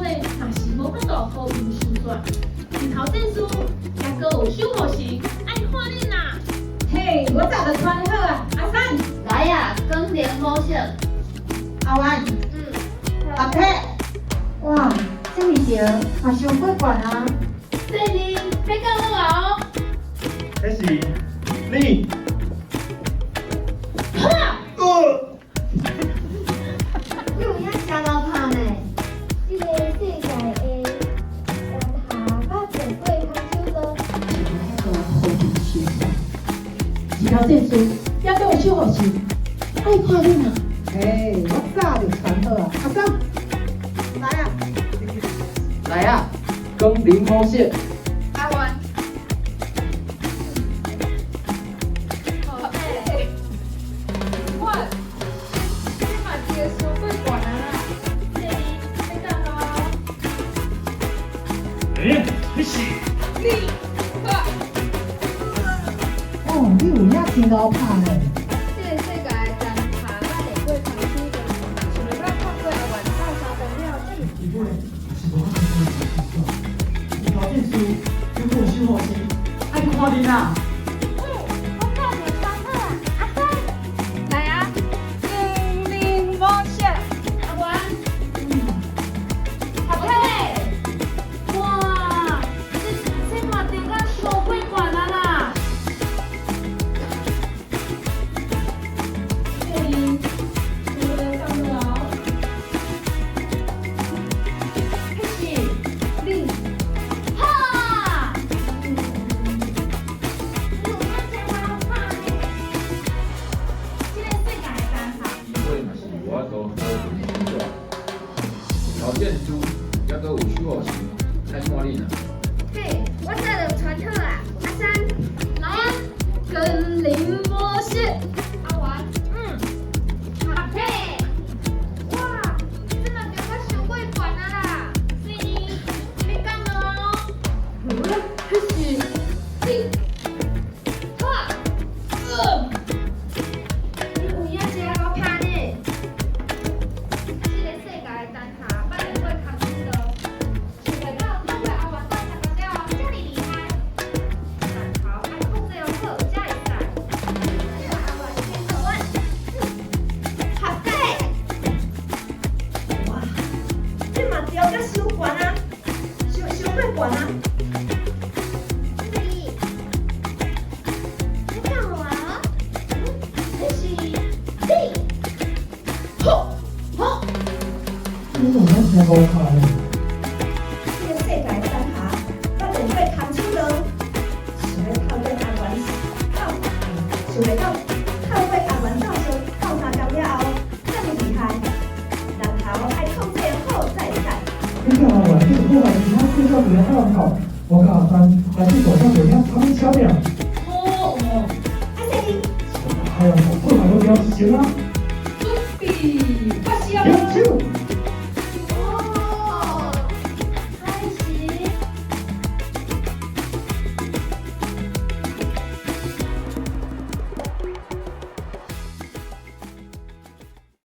尾嘛是無法度和平收煞。日頭戰士猶閣有守護神，愛看恁啦！嘿，我早就傳好啊，阿三。來啊，光靈魔術。阿元。阿佩。哇，這物件嘛傷過懸啊！細膩，欲降落啊哦！彼是你。哈！你有影誠𠢕拍呢？這个世界的丹霞捌練過空手道。和平收煞。日頭戰士，猶閣有守護神，愛看恁啊！嘿，我早就傳好啊，阿三，來啊！來啊，光靈魔術。阿元。哇，這嘛真傷過懸啊啦！細膩，欲降落啊！欸，彼是你，好。哦，你有影真𠢕拍呢？這个世界的丹霞捌練過空手道，想袂到透過阿元鬥相共了，這麼伊尾嘛是無法度和平收煞。日頭戰士，猶閣有守護神，愛看恁啦！嘿，我早就傳好啊，阿三。來啊，光靈魔術。阿元。阿佩。哇，這嘛著甲傷過懸啊啦！細膩，除了降落哦。彼是你。哈！你有影誠𠢕拍呢？這个世界的丹霞。伊尾嘛是無法度和平收煞。日頭戰士，猶閣有守護神，愛看恁啊！嘿，我早就傳好啊，阿三。來啊，光靈魔術。阿元。阿佩。哇，這嘛著甲傷過懸啊啦！細膩，欲降落哦！彼是你。好啊。你有影誠𠢕拍呢？這个世界的丹霞捌練過空手道，想袂到透過阿元鬥相共了後，這爾厲害。彈頭愛控制好才會使。阿元先阿元。合格。哇，這嘛著甲傷懸啊，傷傷過懸啊！細膩，欲降落啊！彼是你。好，好。你有影誠𠢕拍呢？這个世界的丹霞捌練過空手道，想欲透過阿元鬥，想袂到透過阿元鬥相鬥相共了後，這麼厲害。人頭愛控制好才會使。你看阿元，這一個月其他介紹一个海洋狗，我佮阿三來去大小姐遐啥物巧了？哦。啊，細膩。海洋狗破壞都了成啊！